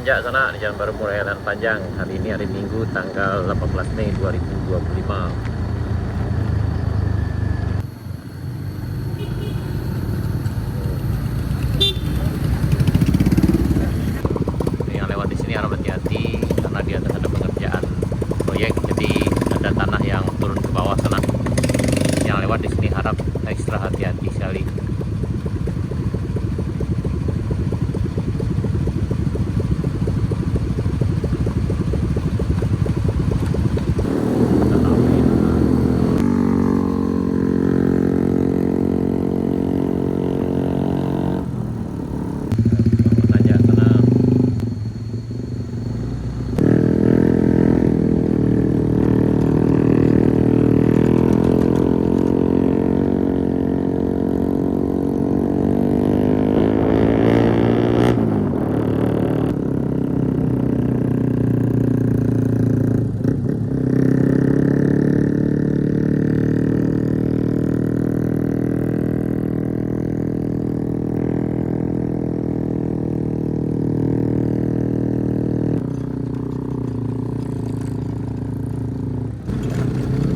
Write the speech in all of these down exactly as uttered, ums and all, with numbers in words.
Tanjak sanak di Jalan Baru Murah Jalan Panjang. Hari ini hari Minggu tanggal delapan belas Mei dua ribu dua puluh lima. Yang lewat di sini harap hati-hati karena di atas ada pengerjaan proyek, jadi ada tanah yang turun ke bawah sana. Yang lewat di sini harap ekstra hati-hati sekali.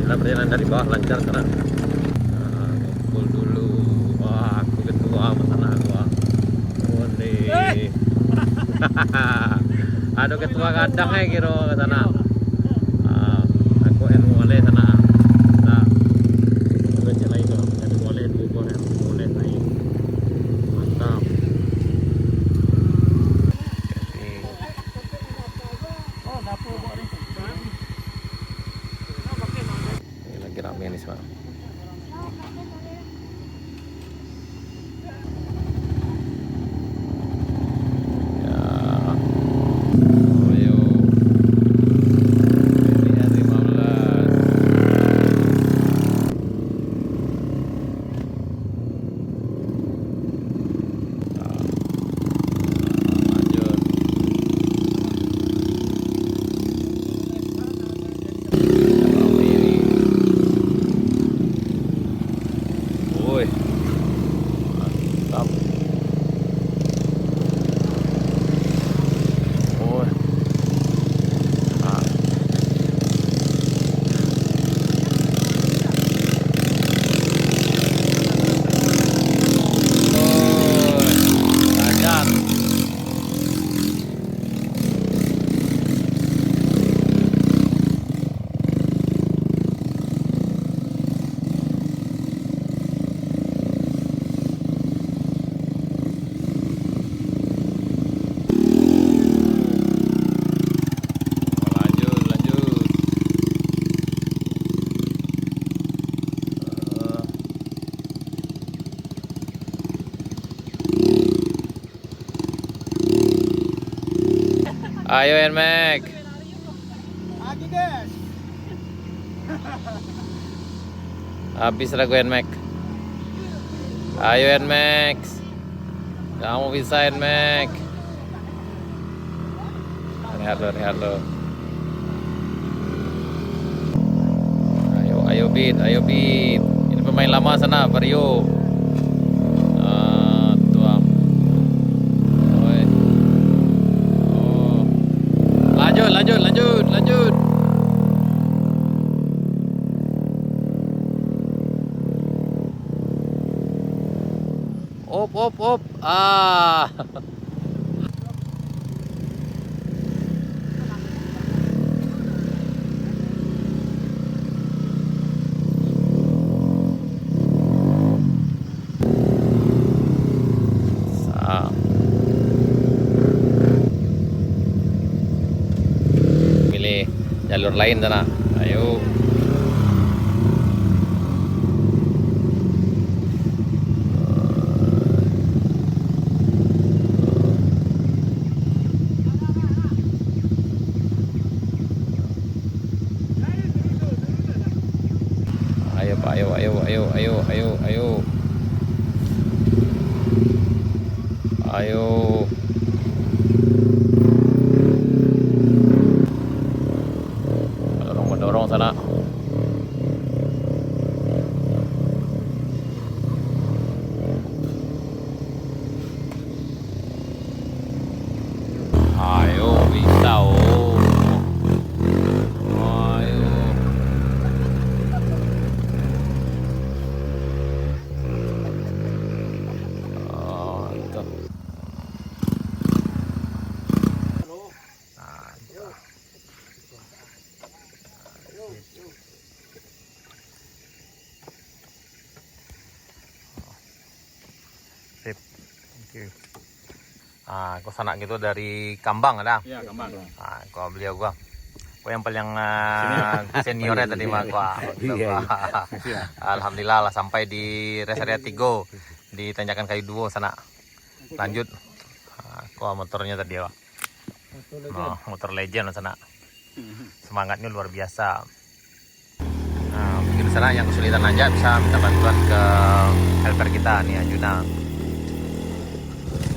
Inilah perjalanan dari bawah lancar, sanak. Nah, kumpul dulu. Wah, aku ketua, sanak, aku, ah. Boleh. Ado ketua gadang, eh, kiro, sanak. Ah, aku ilmu boleh, sanak. Nah. Aku cek lagi tu, ilmu boleh, ilmu boleh, naik. Mantap. Ini lagi rame nih, Pak. Ya. Ayo. Ini hari lima belas. Woi. Mantap. Woi. Ah. Woi. Lancar. Lanjut, lanjut. Eh. Ayo, Nmax. Habis lagu Nmax. Ayo, Nmax. Kamu bisa, Nmax. Rehat lo, rehat lo. Ayo, ayo, Bit, ayo, Bit. Ini pemain lama sana, Vario. Ah, tuang. Oi. Oh. Lanjut, lanjut, lanjut, lanjut. Op, op, op. Ah. Sa-, pilih jalur lain sana. Ayo. Ayo, Pak, ayo, ayo, ayo, ayo, ayo, ayo. Ayo. Dorong, dorong sana. Ayo, Ah, ko sanak kito dari Kambang ado. Ya, Kambang. Ah, ko baliau ko. Ko yang paling, ah, senior tadi mah ko. Iya, iya. Alhamdulillah lah sampai di rest area tigo di tanjakan Kayu Duo sanak. Lanjut. Ah, ko motornyo tadi ko. Motor legend. Nah, motor legend sanak. Semangatnya luar biasa. Nah, mungkin sanak yang kesulitan nanjak bisa minta bantuan ke helper kita nih, Ajuna.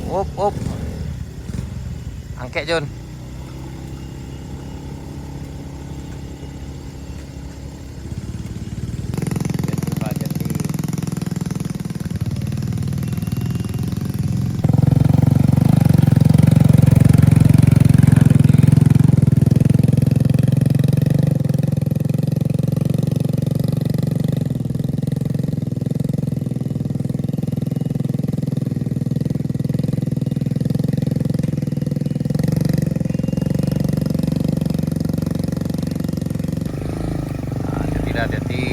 Up, up. Angkek, Jun. Ah, hati-hati, hati-hati.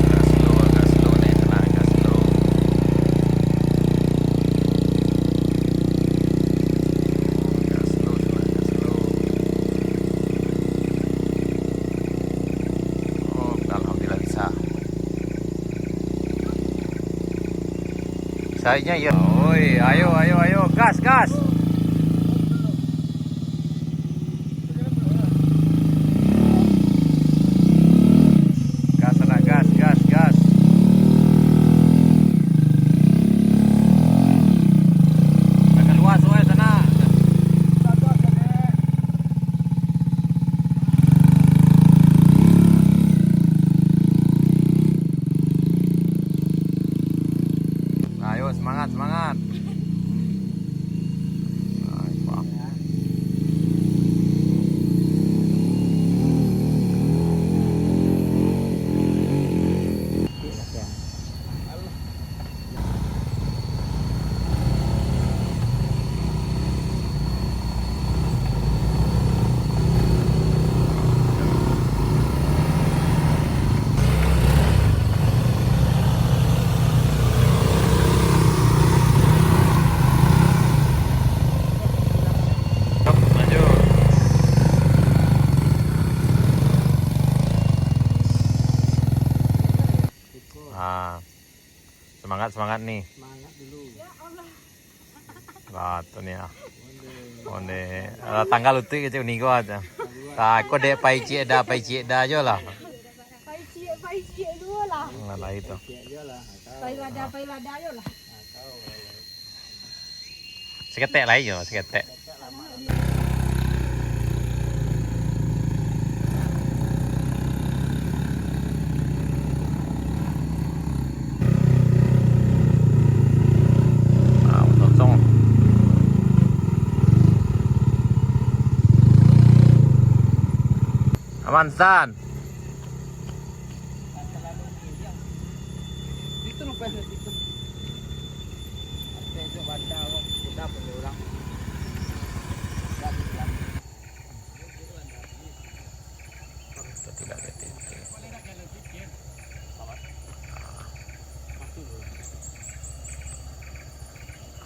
Agak slow, agak slow, naik tanah, agak slow. Agak slow, agak slow. Oh, alhamdulillah bisa. Sainyo iyo. Oi, ayo, ayo, ayo, gas, gas. Gas, sanak, gas, gas, gas. Dah kaluar suai sanak. Ayo, semangat, semangat. Nah, itu. Ah, semangat, semangat nih. Semangat dulu. Lah, tu ni ah. Onde. Alah, tanggal utuh kecek nigo aja. Takut dek pai ciek da, pai ciek da aja lah. Pai ciek, pai ciek dulu lah. Nah, lah itu. Pai lada, pai lada aja lah. Saketek lah iyo, saketek. Ah, kosong. Aman, San. Kita tidak ada titik.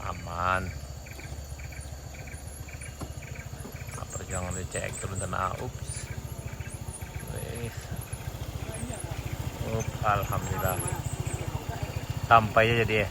Aman. Nah, perjuangan dari C X turun tanah. Ups. Wih. Up, alhamdulillah. Sampai aja dia.